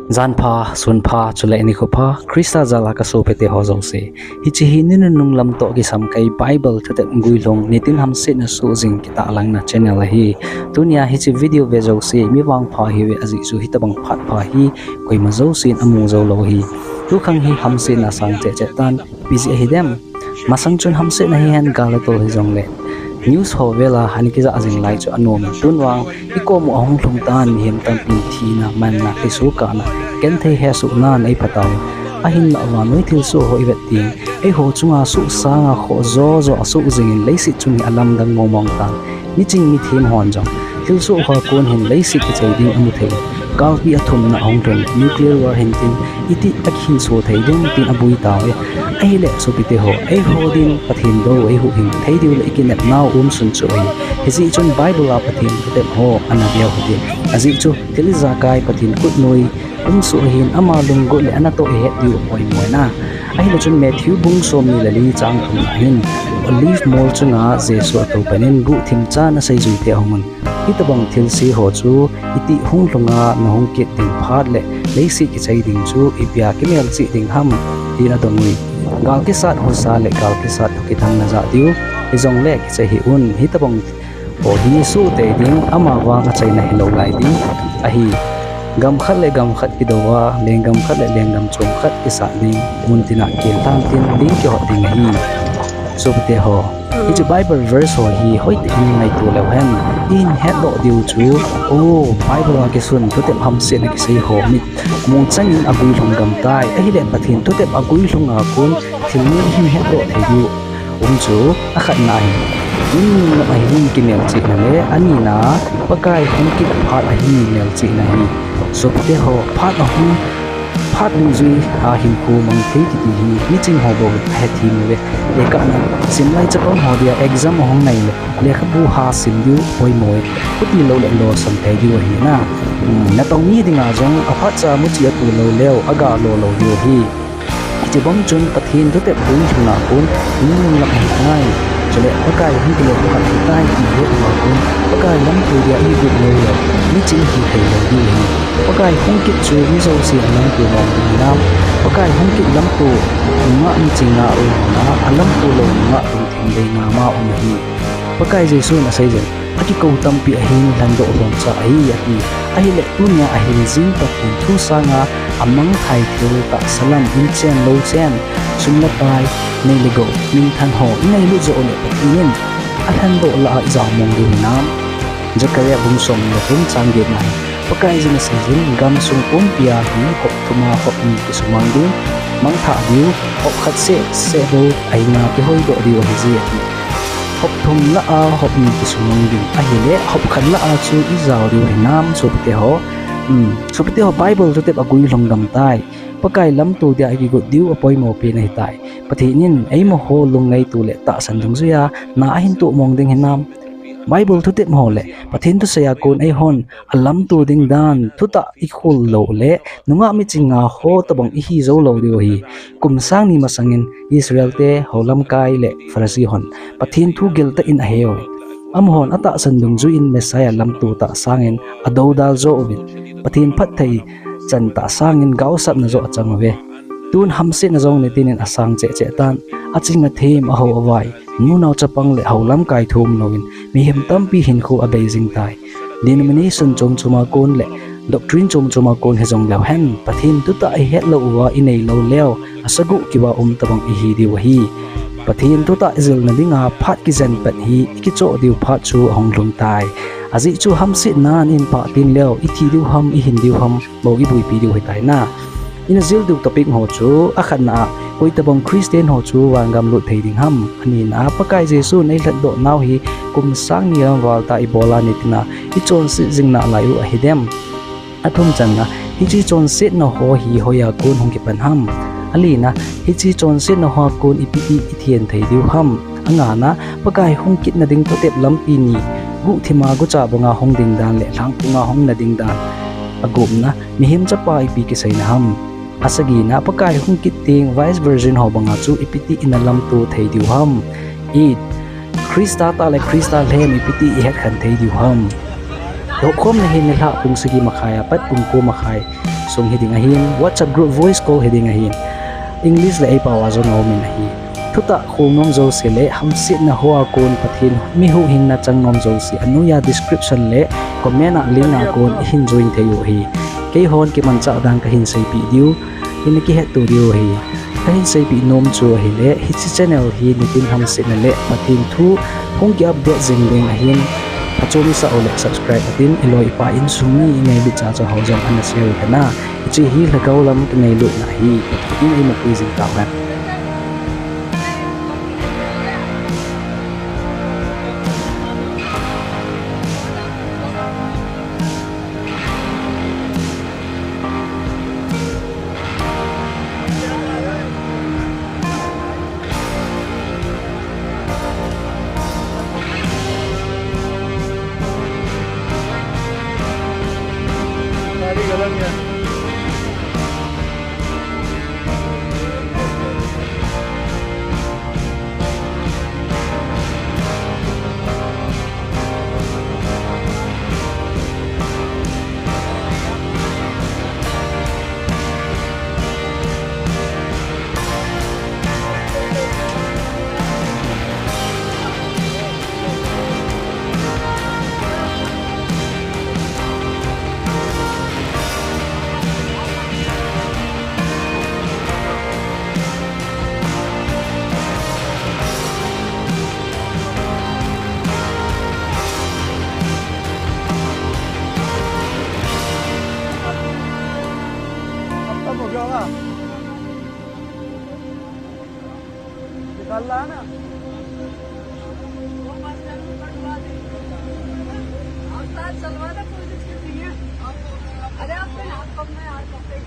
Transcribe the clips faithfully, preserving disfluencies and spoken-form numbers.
Janpha, sunpha, chule nikho pha, Christa jal a ka sopite ho jouse. Hiche hi ni nunung lam toh kisam kei Bible thutep guilhung nitin hamsetna soh jing kitahlangna channel ahi. Tunia hiche video ve jouse, mi vangpha hiuve ajeh chu hitobang phat pha hi koima jousen amu jou lou ahi. Tukhang hi hamsetna sang cheh cheh tan, ipi jeh ahi dem. Masang chun hamsetna hihen gal le tol hijongle, news ho vel a ana kijah jing lai chu anom in, tun vang i kom u ahung lhung tan, mihem tampin thina, manna, thilsoh kahna, genthei hesohnan eipha tauvin. Ahinlah vannoi thilsoh ho i vet teng, eiho chunga soh sanga khoh jo jo asoh jingin leiset chung hi alamdang mong mong tan. Miching mithem hon jong thilsoh hoa kon hin leiset kichai ding amu thei. Galpi athumna ahung lhun, nuclear war hin tin, iti akihinso thei dem tin abui tauve. Ahile sopite ho, eiho din Pathen dou eihuhhing thei diu le i kinepnau umsun chu ahi. Hijeh chun Bible a Pathen thutep ho ana veu hite. Ajeh chu thil ijakai Pathen khutnoi umsoh ahin, ama lunggot le anatoh ihet diu apoimo ahi. Ahile chun Matthew bung somni le li chang thumna hin, Olive mol chunga Jesu atou panin guhthim chan aseijuite ahungun, hitobang thilse ho chu itih hung lhunga nahung kit ding phat le leiset kichai ding chu ipia kimelchih ding ham, tin adong ui. Gal kisat husa le gal kisat thukitang najah diu, hijongle kichai hih un, hitobang ho hi soh tei ding, amavang achaina hilou lai ding ahi. Gam khat le gam khat kidouva, lenggam khat le lenggam chom khat kisat ding, muntina keltang tin ding kihot ding ahi. Sopite ho, hiche Bible verse ho hi hoitah in ngaito leu hen, ihin hetdoh diu chu, o, Bible a kisun thutep hamsetna kisei ho mit mu changin aguilhung gam tai, ahile Pathen thutep aguilhunga kon thil mi ihin hetdoh thei diu um chu, akhatna ahi, mi nunung lam ahin kimelchihna le, anina, Pakai hung kit phat ahin melchihna ahi. Sopite ho, phat ahung, phat dungjui a hinkho mang thei kiti hi miching ho bou ahethem uve. Lekha na sim lai chapang ho dia exam ahung nai le, lekhabu ha sim diu poimo e. Chuti loule lolsam thei diu ahi na. Hmm, natong mi dinga jong aphatcha muchi atu lou leu, aga lo lou diu ahi. Hiche bang chun Pathen thutep guilhunga kon mi nunung lam ahitai, chule Pakai hung kile phat ahitai ti het uva kon, Pakai lamto dia igot lou leu, miching hi thei lou diu ahi. Pakai hung kit chu mi jouse alamto mong ding hinam? Pakai hung kit lamto nungah miching nga um hina, alamto lou nungah lungthim dei nga ma um ahi. Pakai Jesun asei jin, akikou tampi ahin lhandoh lhon cha ahi, ati. Ahile tunia ahin jing Pathen thu sanga amangthai thil tahsa lam, inchen louchen, sum le pai, nei le gou, minthan ho ingailut joh uleh Pathen in alhandoh lah a ijao mong diu hinam? Zechariah bung somni le thum chang getna hin, Pakaiyin asei jin, gamsung pumpia hi hop thuma hop ni kisumang ding, mangthah diu, hop khat seh seh bou ahinga kihoidoh diu ahije ati. Hop thum lah a hop ni kisumang ding ahile, hop khat lah a chu ijao diu hinam, sopite ho? Hmm, sopite ho, Bible thutep aguilhung gam tai. Pakai lamto dia ikigot diu apoimo pen ahitai. Pathen in eima ho lungngaito le tahsan dungjuia na ahin toh mong ding hinam? Bible thutep ho le Pathen thusei a kon eihon alamto ding dan thutah ikhol lou le, nungah miching nga ho tobang ihi jou lou diu ahi. Kum sang ni masangin Israel te, houlamkai le Pharisee hon Pathen thu giltah in aheu. Amahon atahsan dungjuiyin Messiah lamto tah sangin adoudal joh uvin, Pathen phatthei chan tah sangin gaosapna joh achang uve. Tun hamsetna jong nitin in asang cheh cheh tan, aching athem, ahao avai, nunao chapang le houlamkai thum louvin mihem tampi hinkho abei jing tai. Denomination chom choma kon le doctrine chom choma kon hijong leu hen, Pathen thutah ihet lou uva inei lou leu, asagoh kiba um tobang ihi diu ahi. Pathen thutah ijilna dinga phat kijen pet hi ikichoh diu phat chu ahung lhung tai. Ajeh chu hamsetnan ihin pah teng leu, ithi diu ham, ihin diu ham, bou iboipi diu ahitai na. Ina jil diu topic ho chu, akhatna a, koi tobang Christian ho chu vangam lut thei ding ham? Anina a, Pakai Jesun eilhatdoh nau hi kum sang ni lam val tah ibola nitin a ichonset jing nalai u ahidem? Athum channa, hiche chonsetna ho hi hoiya kon hung kipan ham? Alina, hiche chonsetna hoa kon ipi ti ithen thei diu ham? Angana, Pakai hung kitna ding thutep lampi ni, guhthima gucha banga hung ding dan le lhangpunga hung na ding dan. Agupna, mihem chapa ipi kiseina ham? Asagina, Pakai hung kit teng vice virgin ho banga chu ipi ti ina lamto thei diu ham? Eight, Christa tah le Christa lhem ipi ti ihet khen thei diu ham? Hopkhomna hi nilhah pung sagi makhai apat pung ko makhai sung hiding ahin, WhatsApp group voice call hiding ahin. English le eipao a jong aumin ahi. Thutah khol nom jouse le hamsetna hoa kon Pathen mi huhhingna chang nom jouse anoiya description le comment a link a kon ihin join thei u ahi. Keihon kimanchah dan kahin seipeh diu, ina kihetto diu ahi. Kahin seipeh nom chu ahile, hiche channel hi nitin hamsetna le Pathen thu hung ki update jing ding ahin, phachom isah u le subscribe atin, iloi ipa insung mi ingailutcha chu hao jong ana share u hen. Hiche hi lhagao lam kingailutna ahi, Pathen in eima pui jing tauhen. खत्म हो गया होगा। निकाल रहा है ना? अरे, आपके हाथ पकड़ना यार, पकड़े।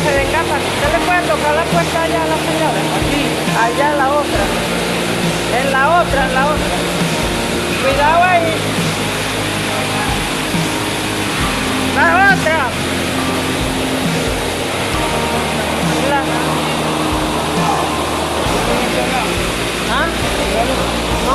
Venga, pa, ¿qué le puede tocar la puerta allá a la señora? Aquí, allá en la otra. En la otra, en la otra. Cuidado ahí. La otra. La... ¿Ah? ¿No?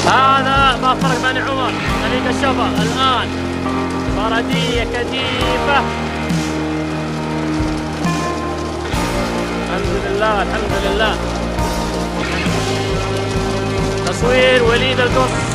هذا ما فرق بني عمر، خليج الشبر الآن. بارادية كثيفة. الحمد لله، الحمد لله. تصوير وليد القص.